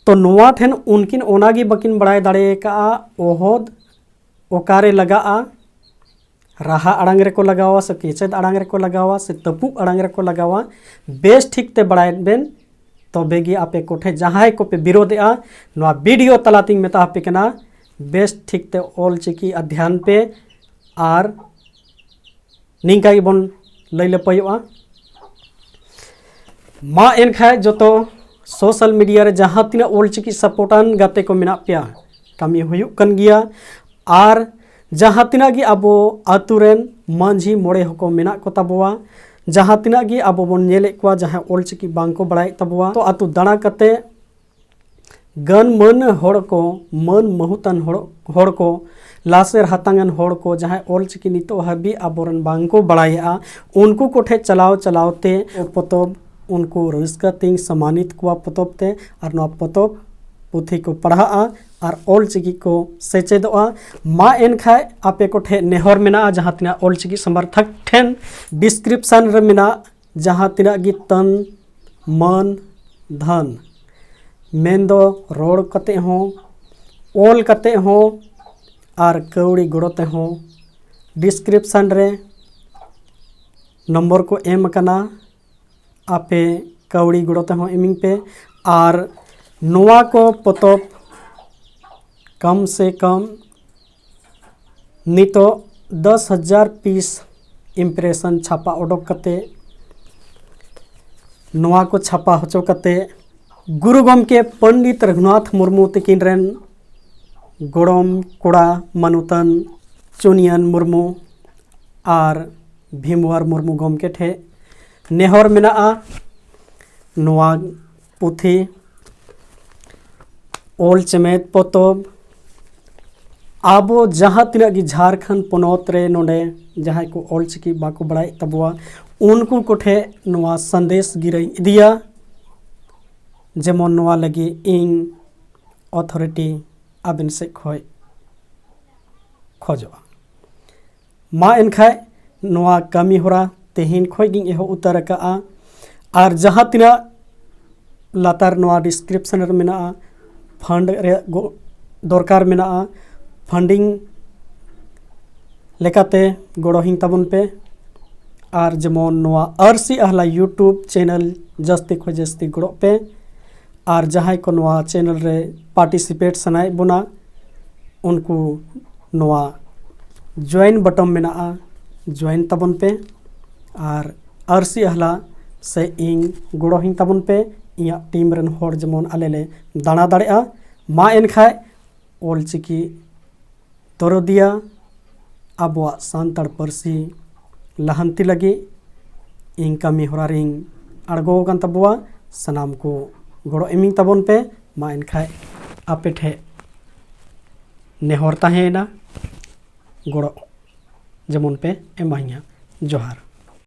ᱛᱚ ᱱᱚᱣᱟ ᱴᱷᱮᱱ ᱩᱱᱠᱤᱱ ᱚᱱᱟᱜᱮ ᱵᱟᱹᱠᱤᱱ ᱵᱟᱲᱟᱭ ᱫᱟᱲᱮ ᱟᱠᱟᱫᱼᱟ ᱚᱦᱚᱫ ᱚᱠᱟᱨᱮ ᱞᱟᱜᱟᱜᱼᱟ, ᱨᱟᱦᱟ ᱟᱲᱟᱝ ᱨᱮᱠᱚ ᱞᱟᱜᱟᱣᱟ ᱥᱮ ᱠᱮᱪᱮᱫ ᱟᱲᱟᱝ ᱨᱮᱠᱚ ᱞᱟᱜᱟᱣᱟ ᱥᱮ ᱛᱟᱹᱯᱩᱜ ᱟᱲᱟᱝ ᱨᱮᱠᱚ ᱞᱟᱜᱟᱣᱟ, ᱵᱮᱥ ᱴᱷᱤᱠ ᱛᱮ ᱵᱟᱲᱟᱭ ᱵᱮᱱ, ᱛᱚᱵᱮ ᱜᱮ ᱟᱯᱮ ᱠᱚᱴᱷᱮᱱ ᱡᱟᱦᱟᱸᱭ ᱠᱚᱯᱮ ᱵᱤᱨᱳᱫᱷᱮᱜᱼᱟ, ᱱᱚᱣᱟ ᱵᱷᱤᱰᱤᱭᱳ ᱛᱟᱞᱟᱛᱤᱧ ᱢᱮᱛᱟ ᱟᱯᱮ ᱠᱟᱱᱟ, ᱵᱮᱥ ᱴᱷᱤᱠ ᱛᱮ ᱚᱞ ᱪᱤᱠᱤ ᱚᱫᱷᱭᱟᱱ ᱯᱮ ᱟᱨ ᱱᱤᱝᱠᱟ ᱜᱮᱵᱚᱱ ᱞᱟᱹᱭ ᱞᱟᱹᱯᱟᱹᱭᱚᱜᱼᱟ᱾ ᱢᱟ ᱮᱱᱠᱷᱟᱡ ᱡᱚᱛᱚ ᱥᱳᱥᱟᱞ ᱢᱤᱰᱤᱭᱟ ᱨᱮ ᱡᱟᱦᱟᱸ ᱛᱤᱱᱟᱹᱜ ᱚᱞᱪᱤᱠᱤ ᱥᱟᱯᱳᱨᱴᱟᱱ ᱜᱟᱛᱮ ᱠᱚ ᱢᱮᱱᱟᱜ ᱯᱮᱭᱟ, ᱠᱟᱹᱢᱤ ᱦᱩᱭᱩᱜ ᱠᱟᱱ ᱜᱮᱭᱟ᱾ ᱟᱨ ᱡᱟᱦᱟᱸ ᱛᱤᱱᱟᱹᱜ ᱜᱮ ᱟᱵᱚ ᱟᱛᱳ ᱨᱮᱱ ᱢᱟᱹᱡᱷᱤ ᱢᱚᱬᱮ ᱦᱚᱸᱠᱚ ᱢᱮᱱᱟᱜ ᱠᱚ ᱛᱟᱵᱚᱣᱟ, ᱡᱟᱦᱟᱸ ᱛᱤᱱᱟᱹᱜ ᱜᱮ ᱟᱵᱚ ᱵᱚᱱ ᱧᱮᱞᱮᱫ ᱠᱚᱣᱟ ᱡᱟᱦᱟᱸᱭ ᱚᱞᱪᱤᱠᱤ ᱵᱟᱝ ᱠᱚ ᱵᱟᱲᱟᱭᱮᱫ ᱛᱟᱵᱚᱣᱟ, ᱛᱚ ᱟᱛᱳ ᱫᱟᱬᱟ ᱠᱟᱛᱮ ᱜᱟᱹᱱ ᱢᱟᱹᱱ ᱦᱚᱲ ᱠᱚ, ᱢᱟᱹᱱ ᱢᱟᱹᱦᱩᱛᱟᱱ ᱦᱚᱲ, ᱦᱚᱲ ᱠᱚ, ᱞᱟᱥᱮᱨ ᱦᱟᱛᱟᱝᱟᱱ ᱦᱚᱲ ᱠᱚ, ᱡᱟᱦᱟᱸᱭ ᱚᱞᱪᱤᱠᱤ ᱱᱤᱛᱚᱜ ᱦᱟᱹᱵᱤᱡ ᱟᱵᱚᱨᱮᱱ ᱵᱟᱝ ᱠᱚ ᱵᱟᱲᱟᱭᱮᱫᱼᱟ, ᱩᱱᱠᱩ ᱠᱚᱴᱷᱮᱱ ᱪᱟᱞᱟᱣ ᱪᱟᱞᱟᱣ ᱛᱮ ᱯᱚᱛᱚᱵ ᱩᱱᱠᱩ ᱨᱟᱹᱥᱠᱟᱹ ᱛᱤᱧ ᱥᱚᱢᱢᱟᱱᱤᱛ ᱠᱚᱣᱟ ᱯᱚᱛᱚᱵ ᱛᱮ, ᱟᱨ ᱱᱚᱣᱟ ᱯᱚᱛᱚᱵ ᱯᱩᱛᱷᱤ ᱠᱚ ᱯᱟᱲᱦᱟᱜᱼᱟ ᱟᱨ ᱚᱞᱪᱤᱠᱤ ᱠᱚ ᱥᱮᱪᱮᱫᱚᱜᱼᱟ᱾ ᱢᱟ ᱮᱱᱠᱷᱟᱡ ᱟᱯᱮ ᱠᱚᱴᱷᱮᱱ ᱱᱮᱦᱚᱨ ᱢᱮᱱᱟᱜᱼᱟ, ᱡᱟᱦᱟᱸ ᱛᱤᱱᱟᱹᱜ ᱚᱞᱪᱤᱠᱤ ᱥᱚᱢᱚᱨᱛᱷᱚᱠ ᱴᱷᱮᱱ, description ᱨᱮ ᱢᱮᱱᱟᱜ ᱡᱟᱦᱟᱸ ᱛᱤᱱᱟᱹᱜ ᱜᱮ ᱛᱟᱹᱱ, ᱢᱟᱹᱱ, ᱫᱷᱟᱱ, ᱢᱮᱱᱫᱚ ᱨᱚᱲ ᱠᱟᱛᱮ ᱦᱚᱸ, ᱚᱞ ᱠᱟᱛᱮ ᱦᱚᱸ ᱟᱨ ᱠᱟᱹᱣᱰᱤ ᱜᱚᱲᱚ ᱛᱮᱦᱚᱸ, description ᱨᱮ ᱱᱚᱢᱵᱚᱨ ᱠᱚ ᱮᱢ ᱟᱠᱟᱱᱟ, ᱟᱯᱮ ᱠᱟᱹᱣᱰᱤ ᱜᱚᱲᱚ ᱛᱮᱦᱚᱸ ᱮᱢᱤᱧ ᱯᱮ᱾ ᱟᱨ ᱱᱚᱣᱟ ᱠᱚ ᱯᱚᱛᱚᱵ ᱠᱚᱢ ᱥᱮ ᱠᱚᱢ ᱱᱤᱛᱚᱜ ᱫᱚᱥ ᱦᱟᱡᱟᱨ piece impression ᱪᱷᱟᱯᱟ ᱚᱰᱚᱠ ᱠᱟᱛᱮ, ᱱᱚᱣᱟ ᱠᱚ ᱪᱷᱟᱯᱟ ᱦᱚᱪᱚ ᱠᱟᱛᱮ ᱜᱩᱨᱩ ᱜᱚᱢᱠᱮ ᱯᱚᱱᱰᱤᱛ ᱨᱚᱜᱷᱩᱱᱟᱛᱷ ᱢᱩᱨᱢᱩ ᱛᱤᱠᱤᱱ ᱨᱮᱱ ᱜᱚᱲᱚᱢ ᱠᱚᱲᱟ ᱢᱟᱱᱚᱛᱟᱱ ᱪᱩᱱᱭᱟᱱ ᱢᱩᱨᱢᱩ ᱟᱨ ᱵᱷᱤᱢᱣᱟᱨ ᱢᱩᱨᱢᱩ ᱜᱚᱢᱠᱮ ᱴᱷᱮᱱ ᱱᱮᱦᱚᱨ ᱢᱮᱱᱟᱜᱼᱟ, ᱱᱚᱣᱟ ᱯᱩᱛᱷᱤ, ᱚᱞ ᱪᱮᱢᱮᱫ ᱯᱚᱛᱚᱵ, ᱟᱵᱚ ᱡᱟᱦᱟᱸ ᱛᱤᱱᱟᱹᱜ ᱜᱮ ᱡᱷᱟᱲᱠᱷᱚᱸᱰ ᱯᱚᱱᱚᱛ ᱨᱮ ᱱᱚᱰᱮ ᱡᱟᱦᱟᱸᱭ ᱠᱚ ᱚᱞᱪᱤᱠᱤ ᱵᱟᱠᱚ ᱵᱟᱲᱟᱭᱮᱫ ᱛᱟᱵᱚᱣᱟ, ᱩᱱᱠᱩ ᱠᱚᱴᱷᱮᱱ ᱱᱚᱣᱟ ᱥᱟᱸᱫᱮᱥ ᱜᱤᱨᱟᱹᱧ ᱤᱫᱤᱭᱟ, ᱡᱮᱢᱚᱱ ᱱᱚᱣᱟ ᱞᱟᱹᱜᱤᱫ ᱤᱧ authority ᱟᱵᱮᱱ ᱥᱮᱫ ᱠᱷᱚᱱ ᱠᱷᱚᱡᱚᱜᱼᱟ᱾ ᱢᱟ ᱮᱱᱠᱷᱟᱡ ᱱᱚᱣᱟ ᱠᱟᱹᱢᱤ ᱦᱚᱨᱟ ᱛᱮᱦᱮᱧ ᱠᱷᱚᱱ ᱜᱤᱧ ᱮᱦᱚᱵ ᱩᱛᱟᱹᱨ ᱟᱠᱟᱫᱼᱟ᱾ ᱟᱨ ᱡᱟᱦᱟᱸ ᱛᱤᱱᱟᱹᱜ ᱞᱟᱛᱟᱨ ᱱᱚᱣᱟ description ᱨᱮ ᱢᱮᱱᱟᱜᱼᱟ, fund ᱨᱮᱭᱟᱜ ᱜᱚ-, ᱫᱚᱨᱠᱟᱨ ᱢᱮᱱᱟᱜᱼᱟ, funding ᱞᱮᱠᱟᱛᱮ ᱜᱚᱲᱚ ᱦᱤᱧ ᱛᱟᱵᱚᱱ ᱯᱮ᱾ ᱟᱨ ᱡᱮᱢᱚᱱ ᱱᱚᱣᱟ ᱟᱹᱨᱥᱤ ᱟᱦᱞᱟ YouTube channel ᱡᱟᱹᱥᱛᱤ ᱠᱷᱚᱱ ᱡᱟᱹᱥᱛᱤ ᱜᱚᱲᱚᱜ ᱯᱮ᱾ ᱟᱨ ᱡᱟᱦᱟᱸᱭ ᱠᱚ ᱱᱚᱣᱟ channel ᱨᱮ participate ᱥᱟᱱᱟᱭᱮᱫ ᱵᱚᱱᱟ, ᱩᱱᱠᱩ ᱱᱚᱣᱟ join button ᱢᱮᱱᱟᱜᱼᱟ, join ᱛᱟᱵᱚᱱ ᱯᱮ᱾ ᱟᱨ ᱟᱹᱨᱥᱤ ᱟᱦᱞᱟ ᱥᱮ ᱤᱧ ᱜᱚᱲᱚ ᱦᱤᱧ ᱛᱟᱵᱚᱱ ᱯᱮ, ᱤᱧᱟᱹᱜ team ᱨᱮᱱ ᱦᱚᱲ ᱡᱮᱢᱚᱱ ᱟᱞᱮ ᱞᱮ ᱫᱟᱬᱟ ᱫᱟᱲᱮᱭᱟᱜᱼᱟ᱾ ᱢᱟ ᱮᱱᱠᱷᱟᱡ ᱚᱞᱪᱤᱠᱤ ᱫᱚᱨᱚᱫᱤᱭᱟ ᱟᱵᱚᱣᱟᱜ ᱥᱟᱱᱛᱟᱲ ᱯᱟᱹᱨᱥᱤ ᱞᱟᱦᱟᱱᱛᱤ ᱞᱟᱹᱜᱤᱫ ᱤᱧ ᱠᱟᱹᱢᱤ ᱦᱚᱨᱟ ᱨᱤᱧ ᱟᱬᱜᱚ ᱟᱠᱟᱱ ᱛᱟᱵᱚᱣᱟ᱾ ᱥᱟᱱᱟᱢ ᱠᱚ ᱜᱚᱲᱚ ᱮᱢᱤᱧ ᱛᱟᱵᱚᱱ ᱯᱮ᱾ ᱢᱟ ᱮᱱᱠᱷᱟᱡ ᱟᱯᱮ ᱴᱷᱮᱡ ᱱᱮᱦᱚᱨ ᱛᱟᱦᱮᱸᱭᱮᱱᱟ, ᱜᱚᱲᱚ ᱡᱮᱢᱚᱱ ᱯᱮ ᱮᱢᱟᱹᱧᱟ᱾ ᱡᱚᱦᱟᱨ᱾